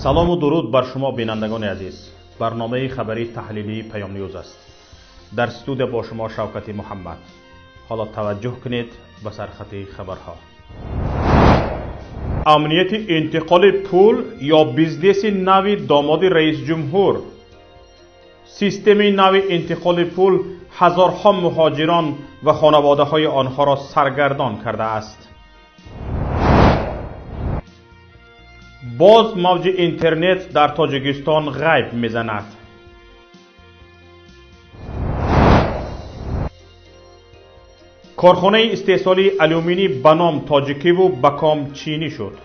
Салому дуруд бар шумо, бинандагони азиз. Барномаи хабарии таҳлилии Паём Ньюз аст. Дар студия бо шумо Шавкати Муҳаммад. Ҳоло таваҷҷӯҳ кунед ба сархати хабарҳо. Амнияти интиқоли пул ё бизнеси нави домоди раисҷумҳур. Системаи нави интиқоли пул ҳазорҳо муҳоҷирон ва хонаводаҳои онҳоро саргардон кардааст. Боз мавҷи интернет дар Тоҷикистон ғайб мезанад. Корхонаи истеҳсолии алюминӣ ба ном тоҷикиву ба ком чинӣ шуд.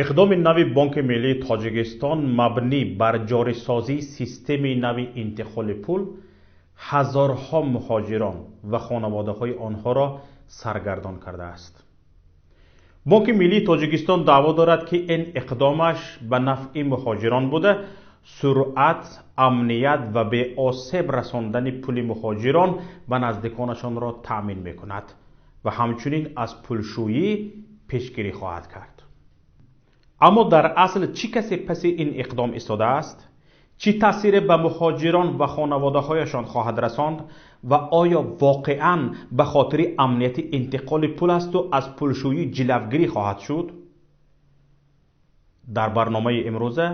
Иқдоми нави Бонки Миллии Тоҷикистон мабнӣ бар ҷорисозии системаи нави интиқоли пул ҳазорҳо муҳоҷирон ва хонаводаҳои онҳоро саргардон кардааст. Бонки Миллии Тоҷикистон даъво дорад, ки ин иқдомаш ба нафъи муҳоҷирон буда, суръат, амният ва беосеб расондани пули муҳоҷирон ба наздиконашонро таъмин мекунад ва ҳамчунин аз пулшӯӣ пешгирӣ хоҳад кард. Аммо дар асл чӣ касе паси ин иқдом истодааст? Чӣ таъсире ба муҳоҷирон ва хонаводаҳояшон хоҳад расонд ва оё воқеан ба хотири амнияти интиқоли пул асту аз пулшӯӣ ҷилавгирӣ хоҳад шуд? Дар барномаи имрӯза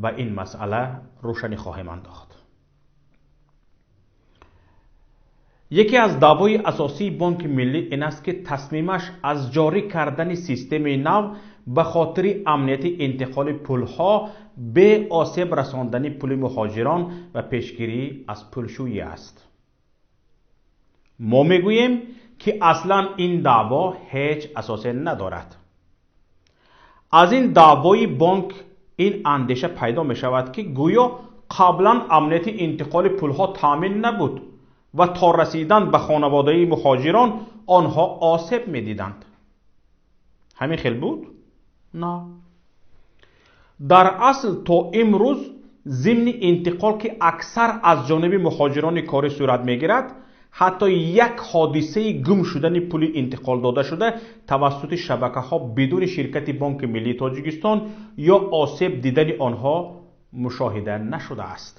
ба ин масъала рӯшанӣ хоҳем андохт. Яке аз даъвои асосии Бонки Миллӣ ин аст, ки тасмимаш аз ҷорӣ кардани системаи нав ба хотири амнияти интиқоли пулҳо, беосеб расондани пули муҳоҷирон ва пешгирӣ аз пулшӯӣ аст. Мо мегӯем, ки аслан ин даъво ҳеҷ асосе надорад. Аз ин даъвои бонк ин андеша пайдо мешавад, ки гӯё қаблан амнияти интиқоли пулҳо таъмин набуд ва то расидан ба хонаводаи муҳоҷирон онҳо осеб медиданд. Ҳамин хел буд? На. Дар асл то имрӯз зимни интиқол, ки аксар аз ҷониби муҳоҷирони корӣ сурат мегирад, ҳатто як ҳодисаи гум шудани пули интиқол дода шуда тавассути шабакаҳо бидуни ширкати Бонки Миллии Тоҷикистон ё осеб дидани онҳо мушоҳида нашудааст.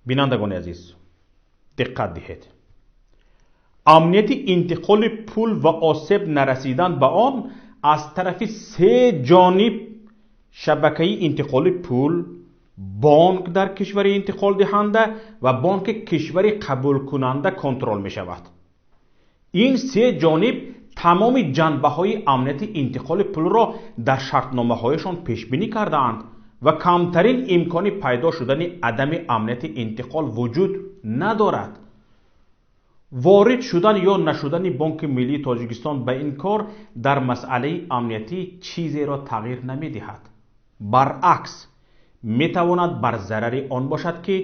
Бинандагони азиз, диққат диҳед. Амнияти интиқоли пул ва осеб нарасидан ба он аз тарафи се ҷониб шабакаи интиқоли пул, бонк дар кишвари интиқолдиҳанда ва бонки кишвари қабулкунанда контрол мешавад. Ин се ҷониб тамоми ҷанбаҳои амнияти интиқоли пулро дар шартномаҳояшон пешбинӣ кардаанд ва камтарин имкони пайдо шудани адами амнияти интиқол вуҷуд надорад. Ворид шудан ё нашудани Бонки Миллии Тоҷикистон ба ин кор дар масъалаи амниятӣ чизеро тағйир намедиҳад. Баръакс, метавонад бар зарари он бошад, ки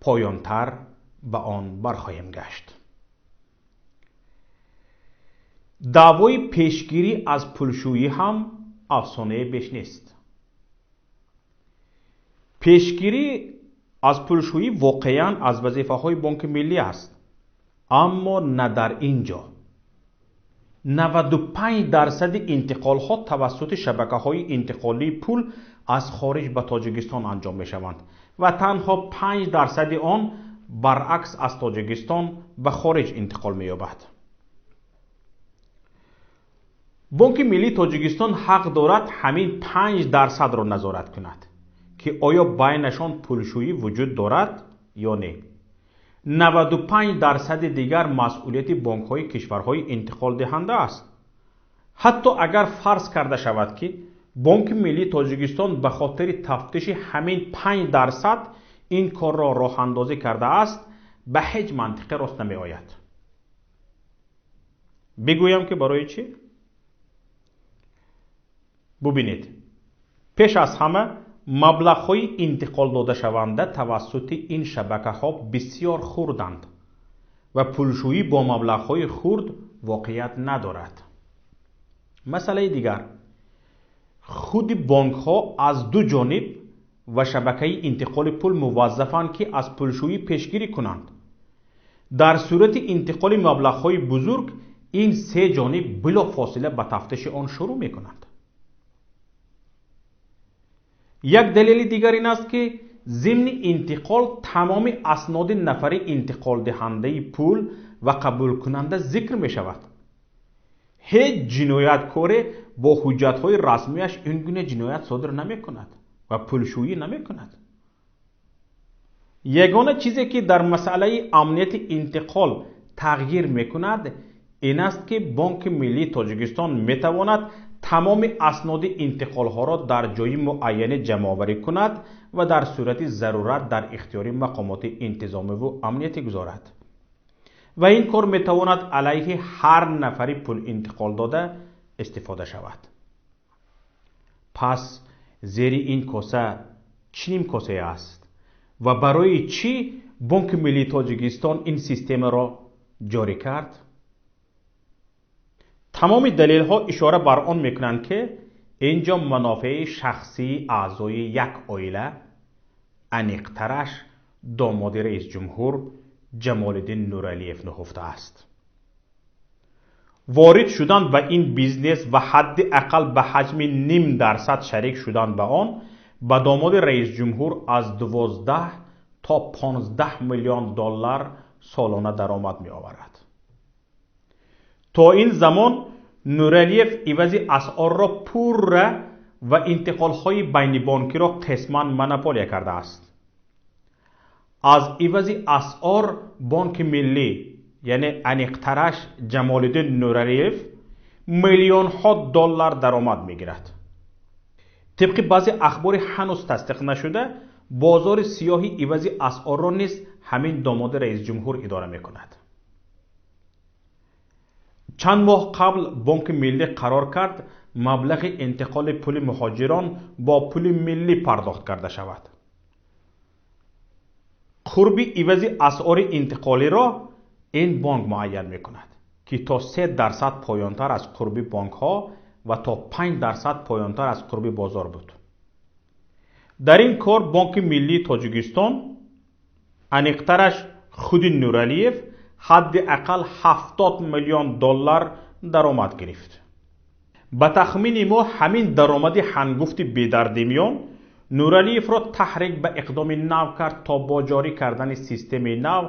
поёнтар ба он бархоҳем гашт. Даъвои пешгирӣ аз пулшӯӣ ҳам афсонае беш нест. Пешгирӣ аз пулшӯӣ воқеан аз вазифаҳои Бонки Миллӣ аст, аммо на дар ин ҷо. 95% интиқолҳо тавассути шабакаҳои интиқолии пул аз хориҷ ба Тоҷикистон анҷом мешаванд ва танҳо 5% он баръакс аз Тоҷикистон ба хориҷ интиқол меёбад. Бонки Миллии Тоҷикистон ҳақ дорад ҳамин 5%-ро назорат кунад, ки оё байнашон пулшӯӣ вуҷуд дорад ё не. 95% дигар масъулияти бонкҳои кишварҳои интиқолдиҳанда аст. Ҳатто агар фарз карда шавад, ки Бонки Миллии Тоҷикистон ба хотири тафтиши ҳамин 5% ин корро роҳандозӣ кардааст, ба ҳеҷ мантиқе рост намеояд. Бигӯям, ки барои чӣ? Бубинед, пеш аз ҳама маблағҳои интиқол додашаванда тавассути ин шабакаҳо бисёр хурданд ва пулшӯӣ бо маблағҳои хурд воқеият надорад. Масъалаи дигар, худи бонкҳо аз ду ҷониб ва шабакаи интиқоли пул муваззафанд, ки аз пулшӯӣ пешгирӣ кунанд. Дар сурати интиқоли маблағҳои бузург ин се ҷониб билофосила ба тафтиши он шурӯъ мекунанд. Як далели дигар ин аст, ки зимни интиқол тамоми асноди нафари интиқолдиҳандаи пул ва қабулкунанда зикр мешавад. Ҳеҷ ҷинояткоре бо ҳуҷҷатҳои расмияш ин гуна ҷиноят содир намекунад ва пулшӯӣ намекунад. Ягона чизе, ки дар масъалаи амнияти интиқол тағйир мекунад, ин аст, ки Бонки Миллии Тоҷикистон метавонад тамоми асноди интиқолҳоро дар ҷои муайяне ҷамъоварӣ кунад ва дар сурати зарурат дар ихтиёри мақомоти интизомиву амниятӣ гузорад. Ва ин кор метавонад алайҳи ҳар нафари пул интиқол дода истифода шавад. Пас зери ин коса чӣ нимкосае аст ва барои чӣ Бонки Миллии Тоҷикистон ин системаро ҷорӣ кард? Тамоми далелҳо ишора бар он мекунанд, ки ин ҷо манофеи шахсии аъзои як оила, аниқтараш домоди раисҷумҳур Ҷамолиддин Нуралиев нуҳуфта аст. Ворид шудан ба ин бизнес ва ҳадди ақал ба ҳаҷми 0.5% шарик шудан ба он ба домоди раисҷумҳур аз 12 то 15 миллион доллар солона даромад меоварад. То ин замон Нуралиев ивази асъорро пурра ва интиқолҳои байнибонкиро қисман монополия кардааст. Аз ивази асъор Бонки Миллӣ, яъне аниқтараш Ҷамолиддин Нуралиев, миллионҳо доллар даромад мегирад. Тибқи баъзе ахбори ҳанӯз тасдиқ нашуда, бозори сиёҳи ивази асъорро низ ҳамин домоди раисҷумҳур идора мекунад. Чанд моҳ қабл Бонки Миллӣ қарор кард маблағи интиқоли пули муҳоҷирон бо пули миллӣ пардохт карда шавад. Қурби ивази асъори интиқолиро ин бонк муайян мекунад, ки то 3% поёнтар аз қурби бонкҳо ва то 5% поёнтар аз қурби бозор буд. Дар ин кор Бонки Миллии Тоҷикистон, аниқтараш худи Нуралиев, ҳадди ақал 70 миллион доллар даромад гирифт. Ба тахмини мо ҳамин даромади ҳангуфти бедардимиён Нуралиевро таҳрик ба иқдоми нав кард, то бо ҷорӣ кардани системаи нав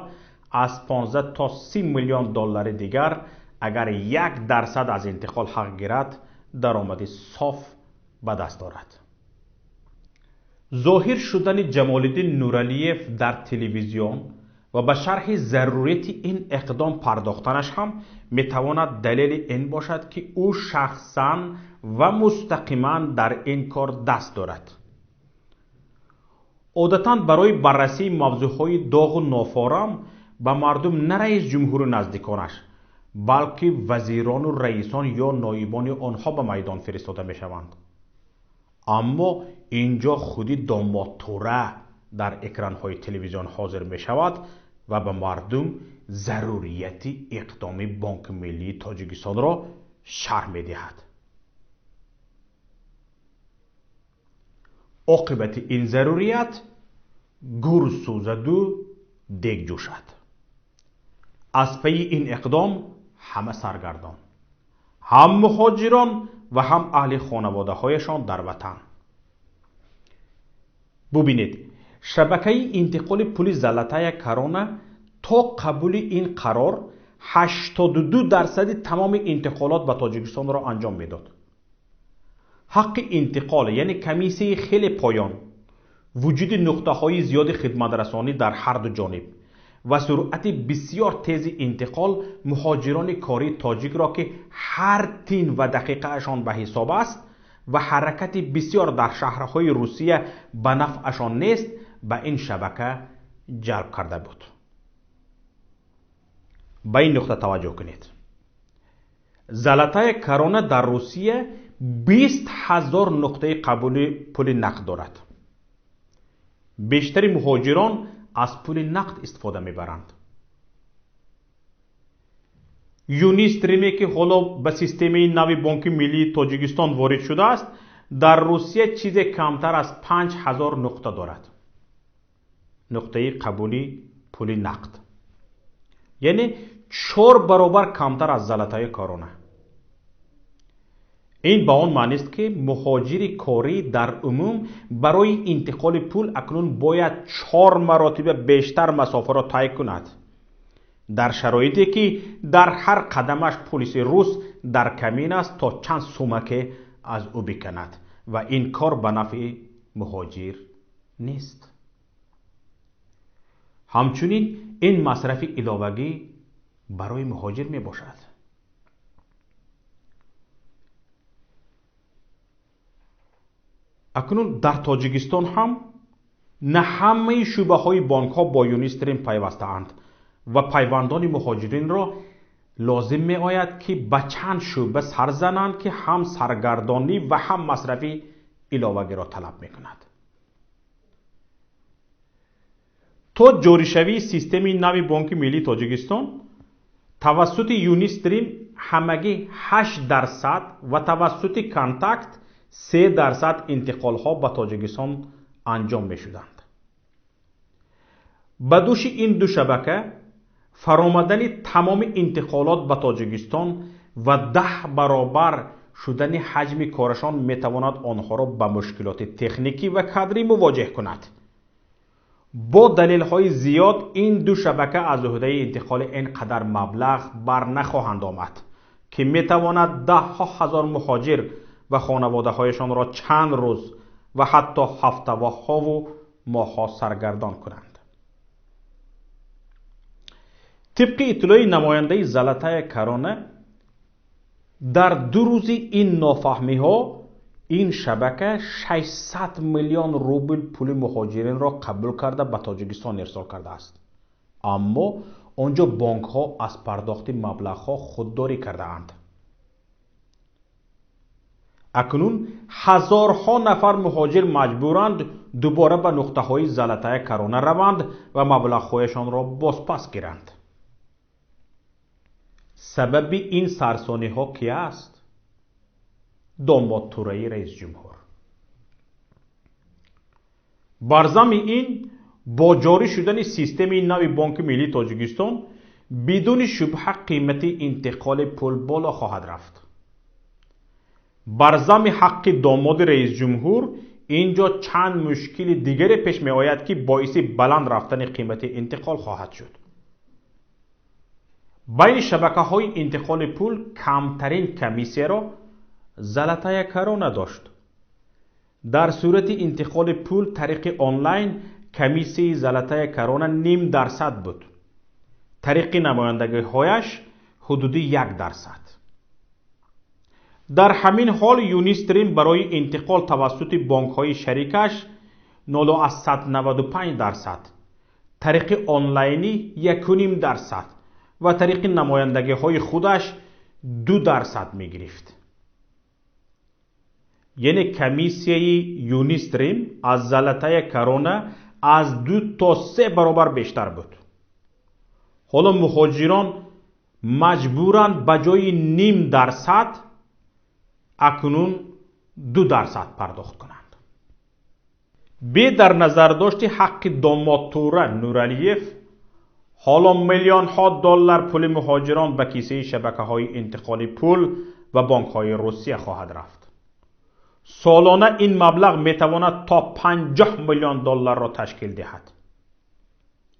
аз 15 то 30 миллион доллари дигар, агар 1% аз интиқол ҳақ гирад, даромади соф ба даст орад. Зоҳир шудани Ҷамолиддин Нуралиев дар телевизион ва ба шарҳи зарурияти ин иқдом пардохтанаш ҳам метавонад далели ин бошад, ки ӯ шахсан ва мустақиман дар ин кор даст дорад. Одатан барои баррасии мавзӯъҳои доғу нофорам ба мардум на раисҷумҳуру наздиконаш, балки вазирону раисон ё ноибони онҳо ба майдон фиристода мешаванд. Аммо ин ҷо худи домодтура дар экранҳои телевизион ҳозир мешавад ва ба мардум зарурияти иқдоми Бонки Миллии Тоҷикистонро шарҳ медиҳад. Оқибати ин зарурият гур сӯзаду дег ҷӯшад. Аз пайи ин иқдом ҳама саргардон, ҳам муҳоҷирон ва ҳам аҳли хонаводаҳояшон дар ватан. Бубинед, шабакаи интиқоли пули Золотая Корона то қабули ин қарор 82% тамоми интиқолот ба Тоҷикистонро анҷом медод. Ҳаққи интиқол, яъне комиссияи хеле поён, вуҷуди нуқтаҳои зиёди хидматрасонӣ дар ҳар ду ҷониб ва суръати бисёр тези интиқол муҳоҷирони кории тоҷикро, ки ҳар тин ва дақиқаашон ба ҳисоб аст ва ҳаракати бисёр дар шаҳрҳои Русия ба нафъашон нест, ба ин шабака ҷалб карда буд. Ба ин нуқта таваҷҷӯҳ кунед. Золотая Корона дар Русия 20 000 нуқтаи қабули пули нақд дорад. Бештари муҳоҷирон аз пули нақд истифода мебаранд. Юнистриме, ки ҳоло ба системаи нави Бонки Миллии Тоҷикистон ворид шудааст, дар Русия чизе камтар аз 5000 нуқта дорад. Нуқтаи қабули пули нақд, яъне 4 баробар камтар аз Золотая Корона. Ин ба он маънист, ки муҳоҷири корӣ дар умум барои интиқоли пул акнун бояд 4 маротиба бештар масофаро тай кунад, дар шароите ки дар ҳар қадамаш пулиси рус дар камин аст то чанд сумаке аз ӯ биканад ва ин кор ба нафъи муҳоҷир нест. Ҳамчунин ин масрафи иловагӣ барои муҳоҷир мебошад. Акнун дар Тоҷикистон ҳам на ҳамаи шӯъбаҳои бонкҳо бо Юнистрим пайвастаанд ва пайвандони муҳоҷиринро лозим меояд, ки ба чанд шӯъба сар зананд, ки ҳам саргардонӣ ва ҳам масрафи иловагиро талаб мекунад. То ҷоришавии системаи нави Бонки Миллии Тоҷикистон тавассути Юнистрим ҳамагӣ 8% ва тавассути Контакт 3% интиқолҳо ба Тоҷикистон анҷом мешуданд. Ба дӯши ин ду шабака фаромадани тамоми интиқолот ба Тоҷикистон ва 10 баробар шудани ҳаҷми корашон метавонад онҳоро ба мушкилоти техникӣ ва кадрӣ мувоҷеҳ кунад. Бо далелҳои зиёд ин ду шабака аз уҳдаи интиқоли ин қадар маблағ бар нахоҳанд омад, ки метавонад даҳҳо ҳазор муҳоҷир ва хонаводаҳояшонро чанд рӯз ва ҳатто ҳафтаҳову моҳҳо саргардон кунанд. Тибқи иттилои намояндаи Золотая Корона, дар 2 рӯзи ин нофаҳмиҳо ин шабака 600 миллион рубл пули муҳоҷиринро қабул карда ба Тоҷикистон ирсол кардааст. Аммо онҷо бонкҳо аз пардохти маблағҳо худдорӣ кардаанд. Акнун ҳазорҳо нафар муҳоҷир маҷбуранд дубора ба нуқтаҳои Золотая Корона раванд ва маблағҳояшонро бозпас гиранд. Сабаби ин сарсониҳо ки аст? Домод Тураи раисҷумҳур. Бар зами ин бо ҷорӣ шудани системаи нави Бонки Миллии Тоҷикистон бидуни шубҳа қимати интиқоли пул боло хоҳад рафт. Бар зами ҳаққи домоди раисҷумҳур инҷо чанд мушкили дигаре пеш меояд, ки боиси баланд рафтани қимати интиқол хоҳад шуд. Байни шабакаҳои интиқоли пул камтарин комиссияро Золотая Корона дошт. Дар сурати интиқоли пул тариқи онлайн комиссияи Золотая Корона 0.5% буд. Тариқи намояндагиҳояш ҳудуди 1%. Дар ҳамин ҳол Юнистрим барои интиқол тавассути бонкҳои шарикаш 0.95%, тариқи онлайнӣ 1.5% ва тариқи намояндагиҳои худаш 2% мегирифт. Яъне комиссияи Юнистрим аз Золотая Корона аз 2 то 3 баробар бештар буд. Ҳоло муҳоҷирон маҷбуранд ба ҷои 0.5% акнун 2% пардохт кунанд. Бе дар назардошти ҳаққи домод Тура Нуралиев, ҳоло миллионҳо доллар пули муҳоҷирон ба кисаи шабакаҳои интиқоли пул ва бонкҳои Русия хоҳад рафт. Солона ин маблағ метавонад то 50 миллион долларро ташкил диҳад.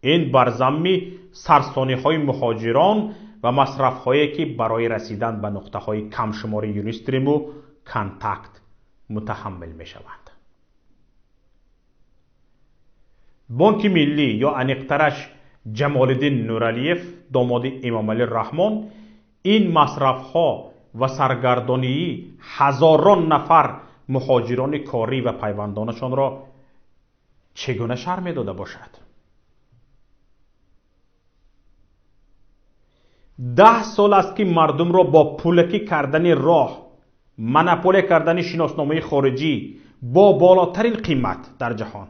Ин бар замми сарсониҳои муҳоҷирон ва масрафҳое ки барои расидан ба нуқтаҳои камшумори Юнистриму Контакт мутаҳаммил мешаванд. Бонки Миллӣ ё аниқтараш Ҷамолиддин Нуралиев, домоди Эмомалӣ Раҳмон, ин масрафҳо ва саргардонии ҳазорон нафар муҳоҷирони корӣ ва пайвандонашонро чӣ гуна шарҳ медода бошад? 10 сол аст, ки мардумро бо пулакӣ кардани роҳ, монополия кардани шиносномаи хориҷӣ бо болотарин қимат дар ҷаҳон,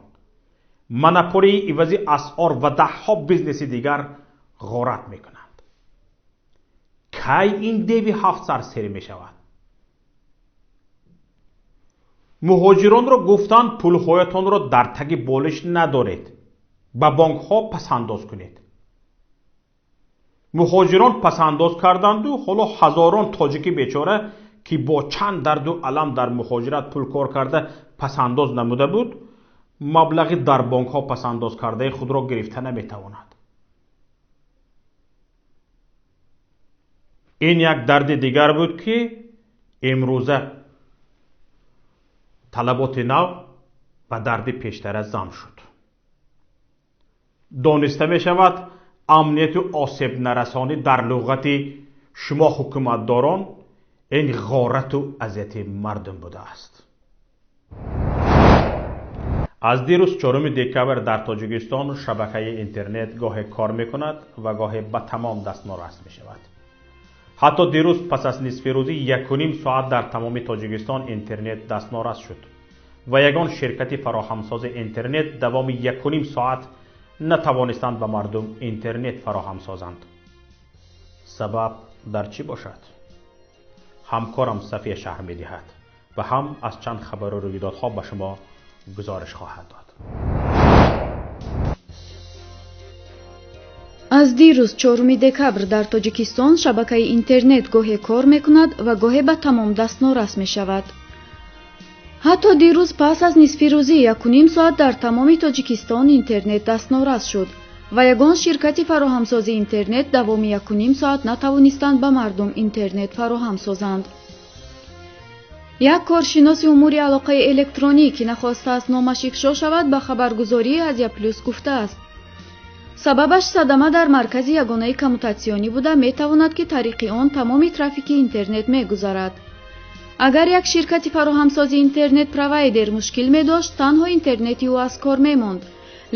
монополияи ивази асъор ва даҳҳо бизнеси дигар ғорат мекунанд. Кай ин деви ҳафтсар сер мешавад? Муҳоҷиронро гуфтанд пулҳоятонро дар таги болиш надоред, ба бонкҳо пасандоз кунед. Муҳоҷирон пасандоз карданду ҳоло ҳазорон тоҷики бечора ки бо чанд дарду алам дар муҳоҷират пул кор карда пасандоз намуда буд, маблағи дар бонкҳо пасандоз кардаи худро гирифта наметавонад. Ин як дарди дигар буд ки имрӯза талаботи нав ба дарди пештара зам шуд. Дониста мешавад, амнияту осебнарасонӣ дар луғати шумо ҳукуматдорон ин ғорату азияти мардум будааст. Аз дирӯз 4 декабр дар Тоҷикистон шабакаи интернет гоҳе кор мекунад ва гоҳе ба тамом дастнорас мешавад. Ҳатто дирӯз пас аз нисфирӯзӣ 1,5 соат дар тамоми Тоҷикистон интернет дастнорас шуд ва ягон ширкати фароҳамсози интернет давоми 1,5 соат натавонистанд ба мардум интернет фароҳам созанд. Сабаб дар чӣ бошад? Ҳамкорам Сафия шарҳ медиҳад ва ҳам аз чанд хабару рӯйдодҳо ба шумо гузориш хоҳад дод. Аз дирӯз 4 декабр дар Тоҷикистон шабакаи интернет гоҳе кор мекунад ва гоҳе ба тамом дастнорас мешавад. Ҳатто дирӯз пас аз нисфирӯзӣ 1,5 соат дар тамоми Тоҷикистон интернет дастнорас шуд ва ягон ширкати фароҳамсози интернет давоми 1,5 соат натавонистанд ба мардум интернет фароҳам созанд. Як коршиноси умури алоқаи электронӣ, ки нахостааст номаш ифшо шавад, ба хабаргузории Азия Плюс гуфтааст: сабабаш садама дар маркази ягонаи коммутатсионӣ буда метавонад, ки тариқи он тамоми трафики интернет мегузарад. Агар як ширкати фароҳамсози интернет провайдер мушкил медошт, танҳо интернети ӯ аз кор мемонд.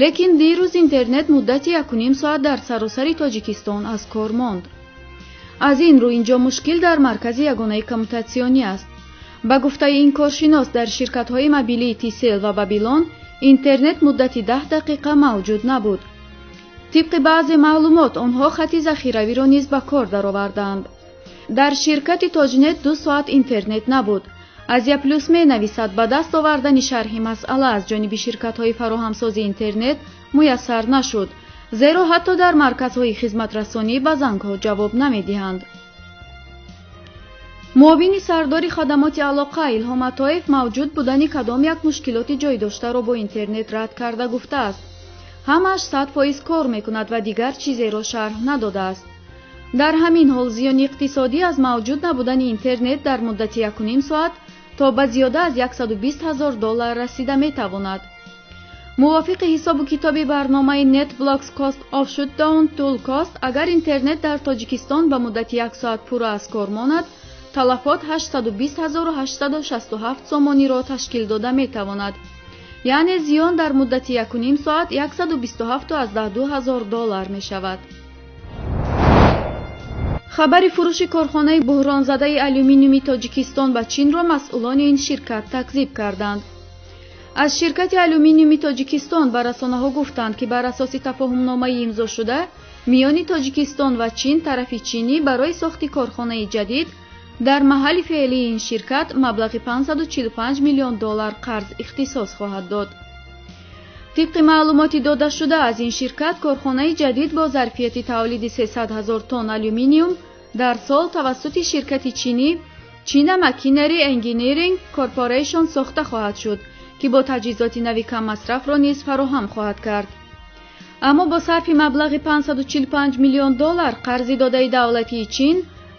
Лекин дирӯз интернет муддати 1,5 соат дар саросари Тоҷикистон аз кор монд. Аз ин рӯ инҷо мушкил дар маркази ягонаи коммутатсионӣ аст. Ба гуфтаи ин коршинос, дар ширкатҳои мобилии Тисел ва Бабилон интернет муддати 10 дақиқа мавҷуд набуд. Тибқи баъзе маълумот, онҳо хати захиравиро низ ба кор дароварданд. Дар ширкати Тоҷнет 2 соат интернет набуд. Азия Плюс менависад, ба даст овардани шарҳи масъала аз ҷониби ширкатҳои фароҳамсози интернет муяссар нашуд, зеро ҳатто дар марказҳои хизматрасонӣ ба зангҳо ҷавоб намедиҳанд. Муовини сардори хадамоти алоқа Илҳом Атоев мавҷуд будани кадом як мушкилоти ҷой доштаро бо интернет рад карда гуфтааст: ҳамааш 100% кор мекунад ва дигар чизеро шарҳ надодааст. Дар ҳамин ҳол зиёни иқтисодӣ аз мавҷуд набудани интернет дар муддати 1,5 соат то ба зиёда аз 120 000 доллар расида метавонад. Мувофиқи ҳисобу китоби барномаи NetBlocks Cost of Shutdown Tool Cost, агар интернет дар Тоҷикистон ба муддати 1 соат пурра аз кор монад, талафот 820 867 сомониро ташкил дода метавонад. Яъне зиён дар муддати 1,5 соат 127,2 ҳазор доллар мешавад. Хабари фурӯши корхонаи буҳронзадаи алюминиуми Тоҷикистон ба Чинро масъулони ин ширкат такзиб карданд. Аз ширкати алюминиуми Тоҷикистон ба расонаҳо гуфтанд, ки бар асоси тафоҳумномаи имзошуда миёни Тоҷикистон ва Чин, тарафи чинӣ барои сохти корхонаи ҷадид дар маҳалли феълии ин ширкат маблағи 545 миллион доллар қарз ихтисос хоҳад дод. Тибқи маълумоти додашуда аз ин ширкат, корхонаи ҷадид бо зарфияти тавлиди 300 ҳазор тонн алюминиум дар сол тавассути ширкати чинӣ China Machinery Engineering Corporation сохта хоҳад шуд, ки бо таҷҳизоти нави каммасрафро низ фароҳам хоҳад кард. Аммо бо сарфи маблағи 545 миллион доллар қарзи додаи давлатии Чин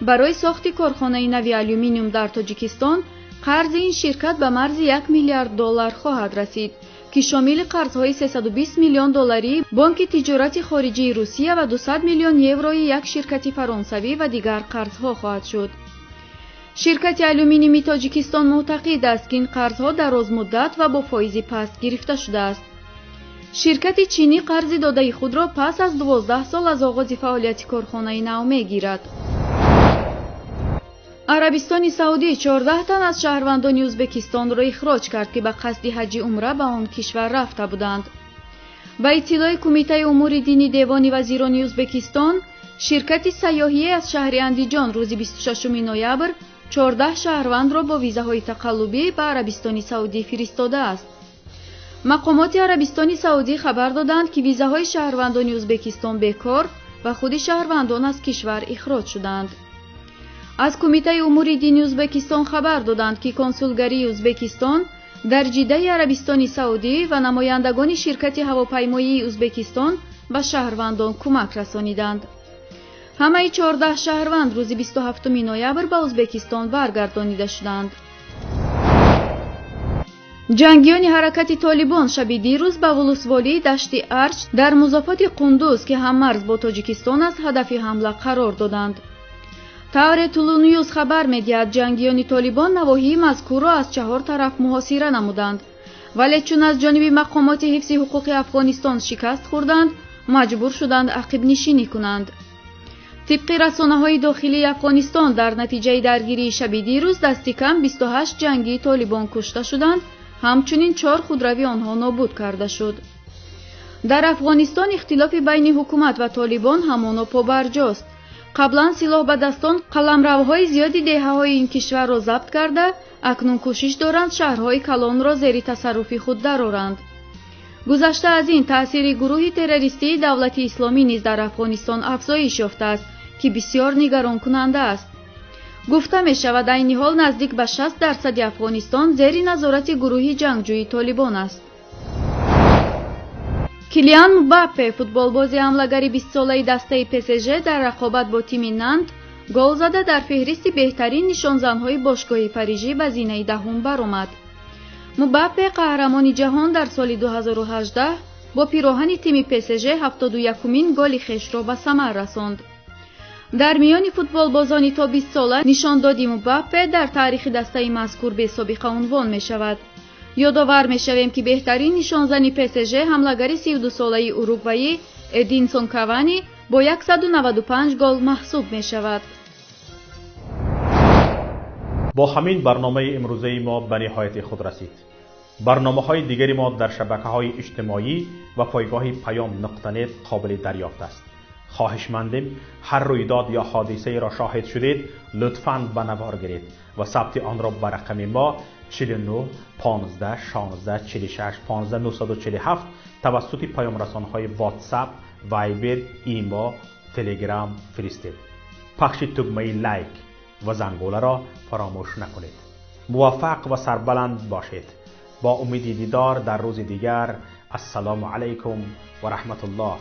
барои сохти корхонаи нави алюминиум дар Тоҷикистон, қарзи ин ширкат ба марзи 1 миллиард доллар хоҳад расид, ки шомили қарзҳои 320 миллион долларии Бонки тиҷорати хориҷии Русия ва 200 миллион еврои як ширкати фаронсавӣ ва дигар қарзҳо хоҳад шуд. Ширкати алюминиуми Тоҷикистон муътақид аст, ки ин қарзҳо дарозмуддат ва бо фоизи паст гирифта шудааст. Ширкати чинӣ қарзи додаи худро пас аз 12 сол аз оғози фаъолияти корхонаи нав мегирад. Арабистони Саудӣ 14 тан аз шаҳрвандони Ӯзбекистонро ихроҷ кард, ки ба қасди ҳаҷи умра ба он кишвар рафта буданд. Ба иттилои Кумитаи умури дини Девони вазирони Ӯзбекистон, ширкати сайёҳие аз шаҳри Андиҷон рӯзи 26 ноябр 14 шаҳрвандро бо визаҳои тақаллубӣ ба Арабистони Саудӣ фиристодааст. Мақомоти Арабистони Саудӣ хабар доданд, ки визаҳои шаҳрвандони Ӯзбекистон бекор ва худи шаҳрвандон аз кишвар ихроҷ шуданд. Аз Кумитаи умури дини Ӯзбекистон хабар доданд, ки консулгарии Ӯзбекистон дар Ҷиддаи Арабистони Саудӣ ва намояндагони ширкати ҳавопаймоии Ӯзбекистон ба шаҳрвандон кӯмак расониданд. Ҳамаи 14 шаҳрванд рӯзи 27 ноябр ба Ӯзбекистон баргардонида шуданд. Ҷангиёни ҳаракати Толибон шаби дирӯз ба вулусволии Дашти Арч дар музофоти Қундуз, ки ҳаммарз бо Тоҷикистон аст, ҳадафи ҳамла қарор доданд. Тавре Тулу Ньюз хабар медиҳад, ҷангиёни Толибон навоҳии мазкурро аз чаҳор тараф муҳосира намуданд, вале чун аз ҷониби мақомоти ҳифзи ҳуқуқи Афғонистон шикаст хӯрданд, маҷбур шуданд ақибнишинӣ кунанд. Тибқи расонаҳои дохилии Афғонистон, дар натиҷаи даргирии шаби дирӯз дасти кам 28 ҷангии Толибон кушта шуданд, ҳамчунин чор худрави онҳо нобуд карда шуд. Дар Афғонистон ихтилофи байни ҳукумат ва Толибон ҳамоно побарҷост. Қаблан силоҳбадастон қаламравҳои зиёди деҳаҳои ин кишварро забт карда, акнун кӯшиш доранд шаҳрҳои калонро зери тасарруфи худ дароранд. Гузашта аз ин, таъсири гурӯҳи террористии Давлати Исломӣ низ дар Афғонистон афзоиш ёфтааст, ки бисёр нигаронкунанда аст. Гуфта мешавад, айни ҳол наздик ба 60% Афғонистон зери назорати гурӯҳи ҷангҷӯи Толибон аст. Килиан Мбаппе, футболбози ҳамлагари бистсолаи дастаи ПСЖ, дар рақобат бо тими Нант гол зада, дар феҳристи беҳтарин нишонзанҳои бошгоҳи парижӣ ба зинаи даҳум баромад. Мбаппе, қаҳрамони ҷаҳон дар соли 2018, бо пироҳани тими ПСЖ 71-умин голи хешро ба самар расонд. Дар миёни футболбозони то бистсола нишондоди Мбаппе дар таърихи дастаи мазкур бесобиқа унвон мешавад. Ёдовар мешавем, ки беҳтарин нишонзани ПСЖ ҳамлагари 32-солаи уругваӣ Эдинсон Кавани бо 195 гол маҳсуб мешавад. Бо ҳамин барномаи имрӯзаи мо ба ниҳояти худ расид. Барномаҳои дигари мо дар шабакаҳои иҷтимоӣ ва пойгоҳи Паём.нет қобили дарёфт аст. Хоҳишмандем, ҳар рӯйдод ё ҳодисаеро шоҳид шудед, лутфан ба навор гиред ва сабти онро ба рақами мо 49 15 16 46 15 947 тавассути паёмрасонҳои WhatsApp, Viber, Имо, Telegram фиристед. Пахши тугмаи лайк ва зангуларо фаромӯш накунед. Муваффақ ва сарбаланд бошед. Бо умеди дидор дар рӯзи дигар. Ассалому алайкум ва раҳматуллоҳ.